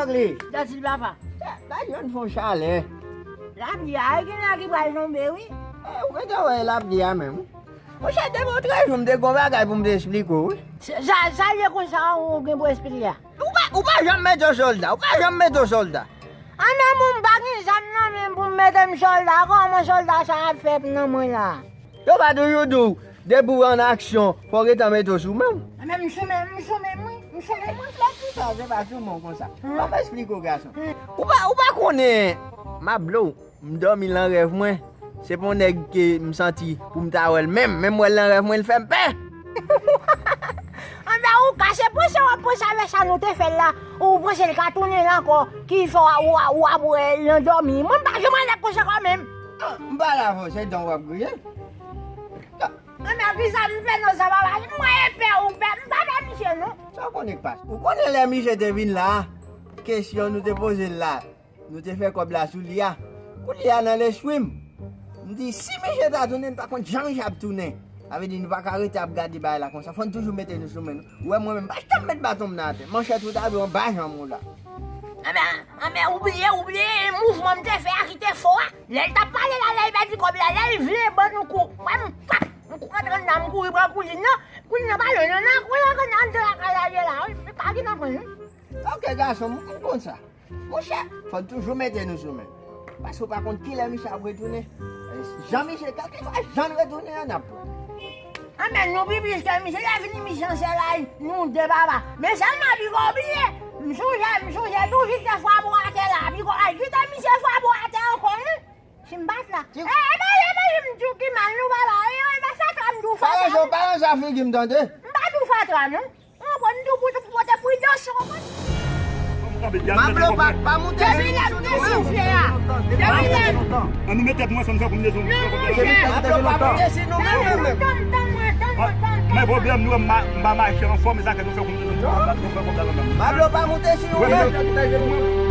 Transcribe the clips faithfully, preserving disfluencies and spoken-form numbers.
Li. Dati papa. Ba jwenn fon chalè. Lapli a, gen la ki pral tonbe, wi. E, ou gentan wè lapli a menm. Monchè, depi yon trè jou, m te gon bagay pou m te esplike w, wi. Sa, sa, sa ye konsa ou gen pou esplike a? Ou pa, ou pa janm mete w sòlda, ou pa janm mete w sòlda. An nan moun pa gen zam nan men pou m mete m sòlda, kòman sòlda sa ap fè nan mwen la? Yo pa toujou di w, depi w an aksyon, fò w gentan mete w sou men w. Men m sou men, m sou men, wi, m sou men, wi. Lè pita, se pa sou men w konsa. Ban m esplike w, gason. Ou pa, ou pa konnen, m ap blow, m dòmi lan rèv mwen. Se pa yon nèg ke m santi pou m ta wè l menm. Menm wè l lan rèv mwen, l fè m pè. Anben, ou ka se panse w ap panse avèk sa nou te fè l la, ou panse l ka tounen la ankò, ki fè w, w, w ap wè l nan dòmi. Mwen m pa janm wè nèg konsa ankò menm. Ah, m pale avè w, se dan w ap griyen. Anben, kisa m fè non sa papa? Mwen e pè ou pè, m pa pè misye non. Sa w konnen k pase? Ou konnen lè misye te vin la, kesyon nou te poze l la, nou te fè kòb la sou li a. Kounye a nan lespri m, m di, si misye ta tounen, n pa konn jan misye ap tounen. Sa vle di, nou pa ka rete ap gade bagay la konsa. Fò n toujou mete nou sou men nou. Ou wè mwen menm, m pa janm met baton m nan atè. Manchèt ou ta dwe anba janm ou la. Anben, anben, ou bliye, ou bliye mouvman m te fè a ki te fò a. Lè l t ap pale la, lè l pèdi kòb la, lè l vle ban nou kou. Wè m, pap, m kou rantre anndan, m kouri pran koulin nan. Koulin nan pa lwen non, nan kouri antre lakay la, li ye la, wi. Pa gen nan pran, wi. Ok, gason, m, m konn sa. Monchè, fò n toujou mete nou sou men. Paske w pa konn kilè misye ap retounen. Jan misye, kèlkeswa jan l retounen an, n ap pran. Anben, nou pi plis ke misye, lè fini misye ansè la, nou de papa. Men sèlman, piga w bliye. M sonje, m sonje tou, Jiltè frape w atè la. Piga w al kite misye frape w atè ankò, wi. Si m pa t la. E, e, e, e, m di w ki mal nou papa. E, e, e, fatra m di w fatra. Pa ranse, pa ranse a figi m tande. M pa di w fatra, non. Ou konprann tou pou, pou pote pridans, ou konprann? Pablo pa, pa moute sou nou. Depi lè m te soufle a. Depi lè m... An nou met tèt nou ansanm, fè kombinezon. Non, monchè. Pablo pa moute sou nou menm, menm, menm. Tann mwen, tann mwen, tann mwen, tann mwen. Men pwoblèm nou, m pa, m pa mache anfòm, e sa fè nou fè kombinezon. Pablo pa moute sou nou menm.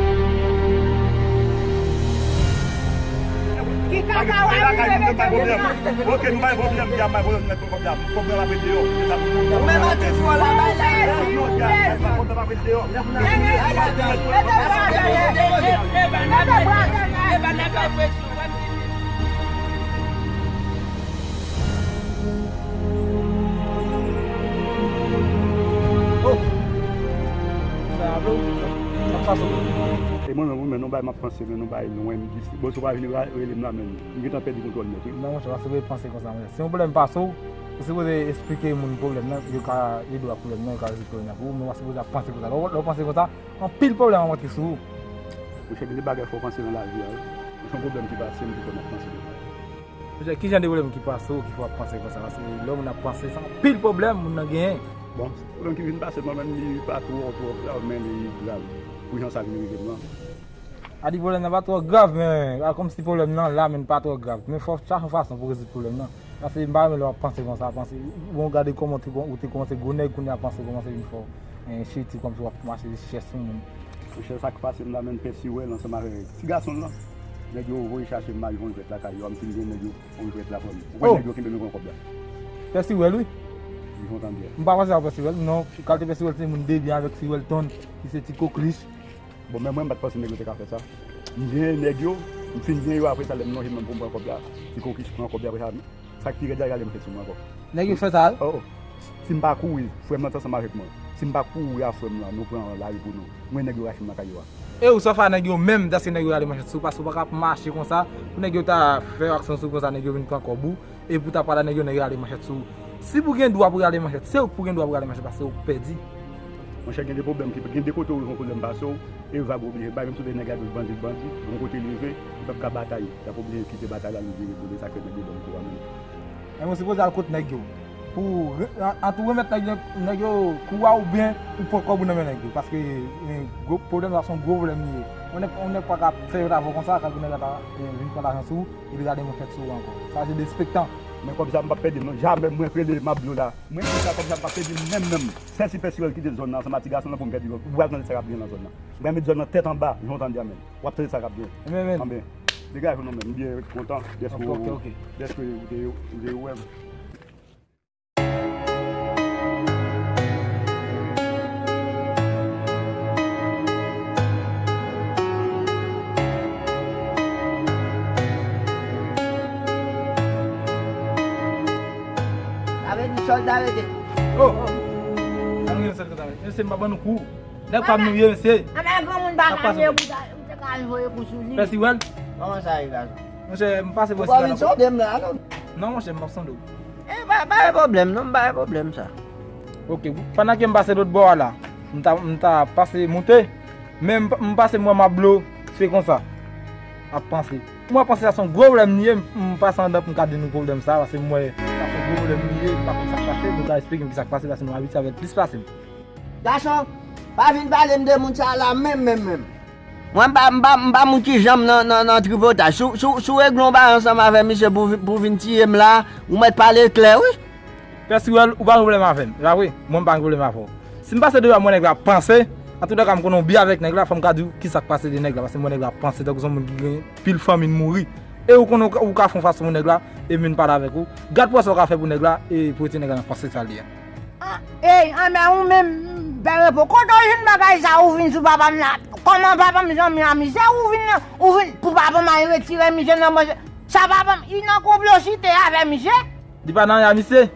Ki kaka w ap rive mete m? Ok, nou pa gen pwoblèm, nou pa gen pwoblèm, nou mete pwoblèm. Pwoblèm ap ret deyò. Ou menm an tou fò la, bay la. Pwoblèm ap ret deyò. Oh! Sa ap pase. E mwen menm, wi, men nou bay m ap panse, men nou bay lwen, m di, bon, si w pa vin ra-, rele m la, men m gentan pèdi kontwòl nèt, wi. Non, monchè, w pa sipoze panse konsa, monchè. Si yon pwoblèm pase w, ou sipoze esplike moun pwoblèm nan, yo ka ede w ak pwoblèm nan, yo ka rezoud pwoblèm nan pou ou, men w pa sipoze ap panse konsa. Lè w, lè w panse konsa, anpil pwoblèm ap rantre sou ou. Monchè, gen de bagay fò w panse nan lavi a, wi. Mwen, se yon pwoblèm ki pase m, ki fè m ap panse konsa. Monchè, ki jan de pwoblèm ki pase w ki fè w ap panse konsa? Paske lè moun ap panse, se anpil pwoblèm moun nan genyen. Bon, pwoblèm ki vin pase mwen menm, li pa twò, twò grav, men li grav. Pou jan sa vin rive m lan. A di pwoblèm nan pa twò grav, men a kòmsi pwoblèm nan la, men pa twò grav. Men fò w chache yon fason pou rezoud pwoblèm nan. Paske m pa renmen lè w ap panse konsa, panse, bon, gade kòman ou te, ou te kòmanse gwo nèg, kounye a panse kòmanse vin fè w, eh, chiti, kòmsi w ap mache chèz sou moun. Monchè, sa k pase m la, menm pè Siwèl ansanm avèk ti gason l lan. Nèg yo voye chache m, m al jwenn jwèt lakay yo, m fin jwenn nèg yo. Yon jwèt la pou mwen. Ou wè nèg yo kenbe m, yo pran kòb la. Pè Siwèl, wi. Li kontan byen. M pa panse a Pè Siwèl, non. Kalite Pè Siwèl se moun debyen avèk Siwèlton, ki se ti koklich. Bon, men mwen, m pa t panse nèg yo te ka fè sa. M genyen nèg yo, m fin genyen yo apre sa, lè m lonje men m pou m pran kòb la, ti koklich pran kòb la, apre sa, sa k pi rèd la, rale m fè sou mwen ankò. Nèg yo fè sa? Oh, oh. Si m pa kouri, frè m nan t ansanm avèk mwen. Si m pa kouri a frè m nan, nou pran lari pou nou. Mwen, nèg yo rache m lakay yo a. E ou sa fè a nèg yo menm, dèske nèg yo rale manchèt sou ou, paske ou pa ka ap mache konsa, pou nèg yo ta fè aksyon sou ou konsa, nèg yo vin pran kòb ou, epi ou ta pale a nèg yo, nèg yo rale manchèt sou ou. Si pou gen dwa pou rale manchèt, se ou k pou gen dwa pou rale manchèt, paske ou k pèdi. Monchè, gen de pwoblèm ki, gen de kote ou rive yon pwoblèm pase w, e vag ou oblije bay, menm si w te nèg la di w bandi, bandi, yon kote li rive, li p ap ka batay, l ap oblije kite batay la, li vire do l, e sa k fè nèg yo ban m kou a menm. Ebyen, ou sipoze al kot nèg yo. Pou re-, an, ant ou remèt nèg yo, nèg yo kou a oubyen ou pran kòb ou nan men nèg yo. Paske, eh, gwo pwoblèm sa se yon gwo pwoblèm li ye. Yon nèg, yon nèg pa ka fè yon travay konsa, ka gen nèg la ta, eh, vin pran lajan sou ou, epi rale manchèt sou ou ankò. Sa se derespektan. Men kòb sa m p ap pèdi l non. Jamè mwen k rele m ap di w la. Mwen di sa kòb sa m p ap pèdi l menm, menm. Sèl si Pè Siwèl kite zòn nan ansanm ak ti gason l lan pou m pèdi l. Ou pral tande sa k ap gen nan zòn nan. M pral met zòn nan tèt anba, jan w tande a menm. W ap tande sa k ap gen. Men, men. Anben, degaje w non, men m byen kontan dèske w, ok, ok, dèske w te, w te wè m. Sòlda rete. Oh! Ann gen sòlda rete. Mesye, m pa ban nou kou. Nèg pa m nou ye, mesye. Anben granmoun pa ka ye pou ta, ou te ka al voye kou sou li. Pèsi wè l. Kòman sa ye, gason? Monchè, m pase bò sila. Ou pa vin sonde m la, non? Non, monchè, m p ap sonde w. E, pa, pa gen pwoblèm, non, m pa gen pwoblèm sa. Ok, pandan ke m pase lòt bò a la, m ta, m ta pase moute, men m, m pase m wè Mablo fè konsa, ap panse. M wè panse sa se yon gwo pwoblèm li ye, m, m pase anndan pou m ka di nou pwoblèm sa, paske m wè sa se yon gwo pwoblèm li ye, m pa konn sa k pase, nou ka esplike m ki sa k pase, paske nou abitye avè l plis pase m. Gason, pa vin pale m de moun sa la menm, menm, menm. Mwen, m pa, m pa, m pa moun ki janm nan, nan, nan tripotaj. Si w, si w, si w regle yon bagay ansanm avè misye pou, pou vin tiye m la, ou mèt pale klè, wi. Pè Sirèl, ou pa gen pwoblèm avè m, e pa vre? Mwen, m pa gen pwoblèm avè w. Si m pase deyò a, m wè nèg la ap panse, antoulèka, m konnen w byen avèk nèg la, fò m ka di w ki sa k pase de nèg la, paske m wè nèg la ap panse tankou se yon moun ki gen pil fanmi l mouri. E ou konnen ou ka, ou ka fè yon fason pou nèg la, e m vin pale avèk ou. Gad pou wè sa w ka fè pou nèg la, e pou retire nèg la nan panse sa l ye a. Ey, anben ou menm, Pè Repo, kote w jwenn bagay sa ou vin sou papa m la? Kòman papa m zanmi a misye? Ou vin, ou vin pou papa m al retire misye nan manje? Sa papa m, li nan konplisite avè misye? Li pa nan anyen a misye.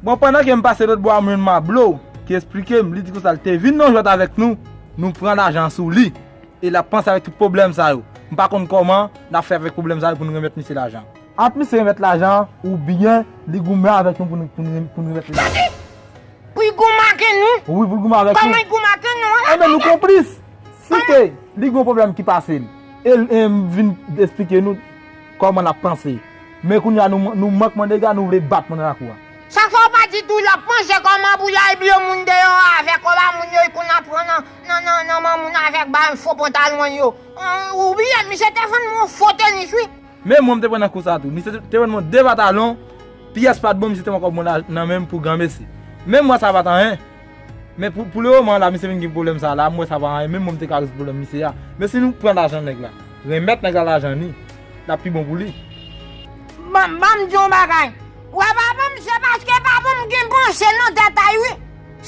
Bon, pandan ke m pase lòt bò a, m jwenn Mablo ki esplike m, li di konsa l te vin nan jwèt avèk nou, nou pran lajan sou li. E l ap panse avèk tout pwoblèm sa yo. M pa konn kòman n ap fè avèk pwoblèm sa yo pou n remèt misye lajan. Ant misye remèt lajan an, oubyen li goumen avèk nou pou n, pou n, pou n remèt li lajan. Pou l goumen ak nou? Wi, pou l goumen avèk nou. Kòman l goumen ak nou? Enben, nou konplis. Si ke li gen yon pwoblèm ki pase l, e l, e m vin esplike nou kòman l ap panse. Men kounye a, nou, nou mank mande dega, nou vle bat mwen nan lakou a. Sa fè w pa di tou l ap panse kòman pou l al bliye moun deyò a avèk kòb a moun yo, li konn ap pran nan, nan, nan, nan men moun avèk ba fo pantalon yo. Ou bliye, misye te vann mwen fo tenis, wi. Men mwen, m te pran nan kou sa tou. Misye te, te vann mwen de patalon, pyès pa t bon, misye te pran kòb mwen la nan men m pou granmesi. Men mwen, sa pa t anyen. Men pou, pou le moman la, misye vin gen pwoblèm sa la, m wè sa pa anyen, menm mwen m te ka rezoud pwoblèm misye a. Men si nou pran lajan nèg la, remèt nèg la lajan li, l ap pi bon pou li. Ban, ban m di yon bagay. Ou wè papa m, se paske papa m gen panse nan tèt a li, wi.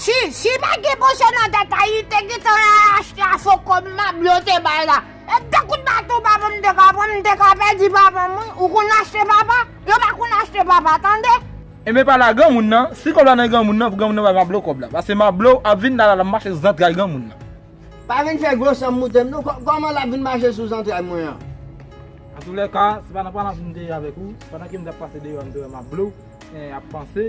Si, si pa t gen panse nan tèt a li, li te gentan al achte a fo kòb Mablo te bay la. E de kout baton papa m te ka pran, m te ka pèdi papa m, wi. Ou konn achte papa? Yo pa konn achte papa, tande? Enben, pale a granmoun nan. Si kòb la nan granmoun nan, pou granmoun nan bay Mablo kòb la. Paske Mablo ap vin la, la, l ap mache sou zantray granmoun nan. Pa vin fè gwo sanm moute m, non. Kò-, kòman l ap vin mache sou zantray mwen an? Antoulèka, se pa nan pale anpil m te ye avèk ou. Pandan ke m t ap pase deyò a, m te wè Mablo, eh, ap panse,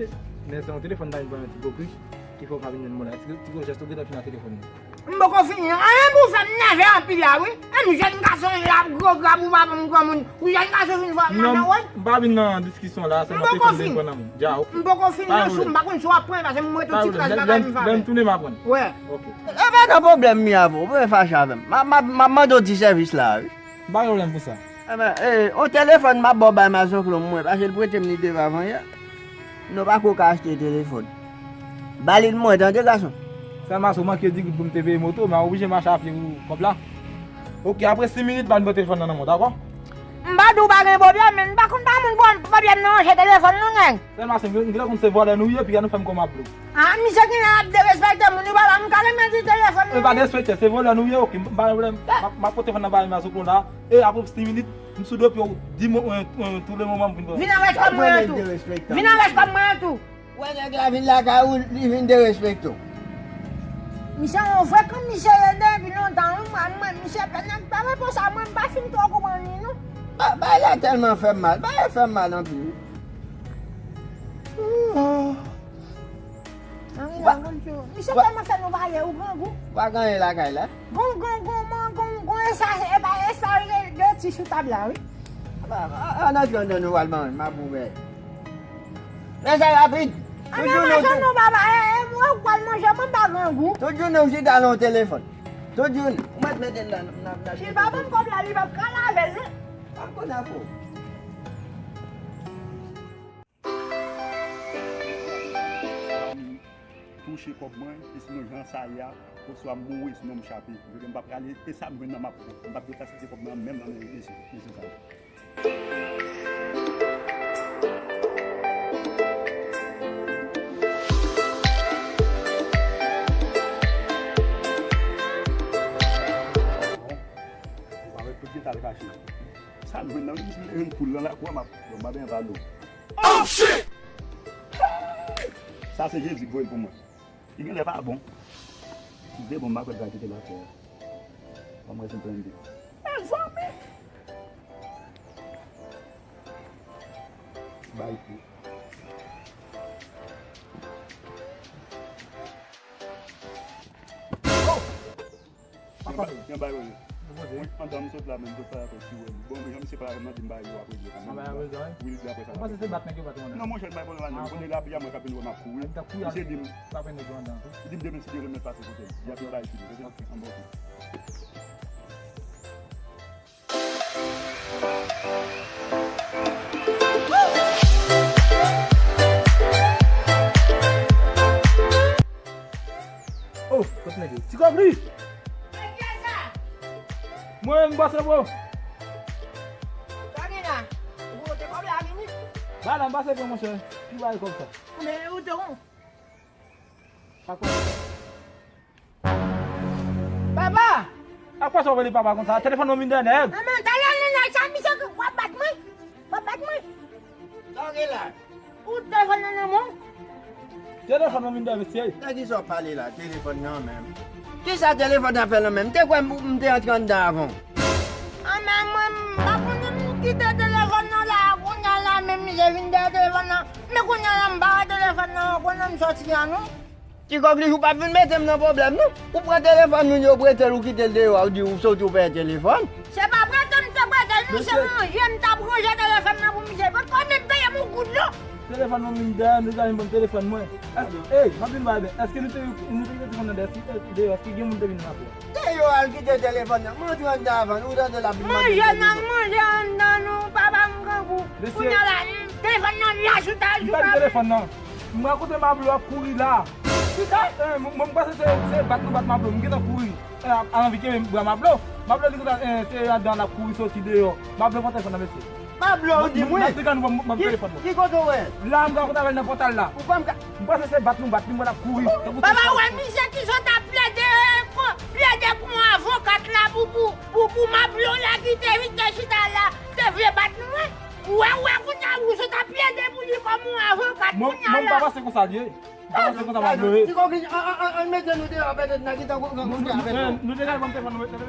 men se yon telefòn m ta vin pran yon ti pokri, ki fè w ka vin jwenn mwen la. Ti, ti gwo jès ou gentan fini ak telefòn nan. M poko fini anyen pou fè m nève anpil la, wi. E m jèn gason la, gwo grab ou pa ban m granmoun. Ou jèn gason vin fè m nan wòl. M pa vin nan diskisyon la, se nan telefòn m vin pran nan men. Dja, ok. M poko fini nan sou, m pa konn si w ap pran, paske m wè tout ti kras bagay m fè. Lè m tounen, m ap pran. Wè. Ok. E pa nan pwoblèm m ye avè w, ou pa fache avè m. M a, m a, m a mande w ti sèvis la, wi. M pa gen pwoblèm pou sa. Enben, eh, on telefòn m ap ba w bay Mazoklon mwen, paske l prete m li depi avan yè. Nou pako ka achte telefòn. Ba li l mwen, tande, gason. Sèlman si w manke di goud pou m te peye moto, m a oblije mache a pye pou kòb la. Ok, apre sis minit, ban m pran telefòn nan nan mwen, dakò? M pa di w pa gen pwoblèm, men m pa konn pa moun pran pwoblèm nan manje telefòn nou, nèg. Sèlman si m, m gentan konn se vòlè nou ye, piga nou fè m kòm ap dlo. Ah, misye genlè ap derespekte moun, li pa ba m kale, men di telefòn nou. E pa derespekte, se vòlè nou ye, ok, m pa gen pwoblèm. M ap, m ap pote telefòn nan bay Mazoklon la, e apre sis minit, m sou do pye w, di mwen, tou le moman m vin pran. Vin avèk kòb mwen an tou. Vin avèk kòb mwen an tou. Wè nèg la vin lakay ou, li vin derespekte w. Misye yon frekan misye ye depi lontan, wi, mwen, mwen, misye fè nèg pa repo sa, mwen, m pa fin twò konprann li, non. Ba, bagay la tèlman fè m mal, bagay fè m mal anpil, wi. Anri nan gonn sou. Misye tèlman fè nou pale, ou grangou. Ou pa gen anyen lakay la? Gon, gon, gon, gon, gon, gon, e sa, e pa, e sa, de, de ti sou tab la, wi. Ba, a, a, ann antre anndan nou al manje, m ap ouvè. Fè sa rapid. Ann manje non, papa, e, e, mwen ou pral manje, mwen pa grangou. Tout jounen ou chita nan yon telefòn. Tout jounen. Ou mèt mete l la, n ap, n ap, n ap. Si l pa ban m kòb la, li p ap ka lave l, non. Pa konn afè w. Touche kòb mwen, e sinon jan sa ye a, oswa m mouri, sinon m chape. Paske m pa prale, e sa m jwenn nan m ap pran. M p ap gen fasilite kòb mwen an menm nan men mesye, mesye sa yo. Sa m jwenn nan, m jwenn poul nan lakou a, m ap, m ap envalo. Oh shit! Sa se Jezi ki voye l pou mwen. Li genlè pa bon. Si se bon, m pa kwè l pral kite l ap fè a. Ban m wè si l pran de. Mezanmi! Bay pou. Oh! Papa. Yon bay, yon bay, yon bay. Wi, andan m sot la menm, sot la apre si wè li. Bon, jan misye pale avè m nan, di m bay yo apre di yo kanmenm. Bay apre di yo, wi. Wi, li di apre sa. Ou panse se bat nèg yo bat ou andan? Non, monchè, bay pwoblèm anyen. Ou konnen la, biyè mwen k ap vin wè m ap kouri. Misye di m, pa pran nèg yo andan tou. Li di m demen si Dye vle m mèt pase kote l. Li ap vin bay fini. Ok. Anba, ok. Oh, kot nèg yo? Ti Kòb li! Mwen, m pase, bro. Sa gen la? Ou te kòb la vini? Ba la, m pase pran, monchè. Ki bay kòb sa? Men ou te won. Papa! Papa! A kwa sa w rele papa konsa? Telefòn mwen vin dèyè nèg. Manman, talè nan nèg sa, misye w ap bat mwen? W ap bat mwen? Sa w gen la? Ou telefòn nan nan men w? Telefòn mwen vin dèyè mesye. De ki sa w ap pale la? Telefòn nan menm. Ki sa telefòn nan fè nan menm? M te kwè m, m te antre anndan avan w. Anmè mwen, m pa konnen m kite telefòn nan la, kounye a la menm misye vin dèyè telefòn nan. Men kounye a la m pa wè telefòn nan, ou konnen m soti a non. Ti Kòb li, ou p ap vin mete m nan pwoblèm non. Ou pran telefòn moun yo prete l, ou kite l deyò a, ou di ou soti ou pèdi telefòn. Se pa prete m te prete l non, se manje m t ap ranje telefòn nan pou misye. Potko menm peye m yon goud non. Telefòn mwen vin dèyè, nou ka vin pran telefòn mwen. Èske, ey, m ap vin ba byen. Èske nou te, nou te kite telefòn nan dèyè, si, eh, deyò, èske gen moun te vin raple? Deyò a l kite telefòn nan. M antre anndan avan, ou tande l ap vin mande telefòn. Manje nan manje anndan nou, papa m grangou. Mesye. Kounye a la, telefòn nan la sou ta, sou ta. M pa gen telefòn nan. M rakonte Mablo ap kouri la. Kisa? Eh, mwen, mwen, m panse se, se bat nou bat Mablo. M gentan kouri. Eh, al anvi kenbe bra Mablo. Mablo li konsa, eh, se anndan l ap kouri soti deyò. Mablo pran telefòn nan, mesye. Mablo, ou di mwen? M ap degann ou ban m telefòn mwen. Ki kote w wè? La, m rakonte avè l nan pòtal la. Ou pa m ka. M panse se bat nou bat li, m wè l ap kouri. Papa, wè misye ki sot ap plede, ko-, plede kon avokat la pou, pou, pou, pou Mablo la ki te vin te chita la, te vle bat nou, wi. Ou wè, ou wè kounye a, ou sot ap plede pou li kòm yon avokat kounye a la. Mwen, mwen, m pa panse konsa l ye. Ti Kòb li, an, an, an, an mete nou deyò, petèt n a gentan kontre avèk nou. Nou degaje ban m telefòn nou, mesye.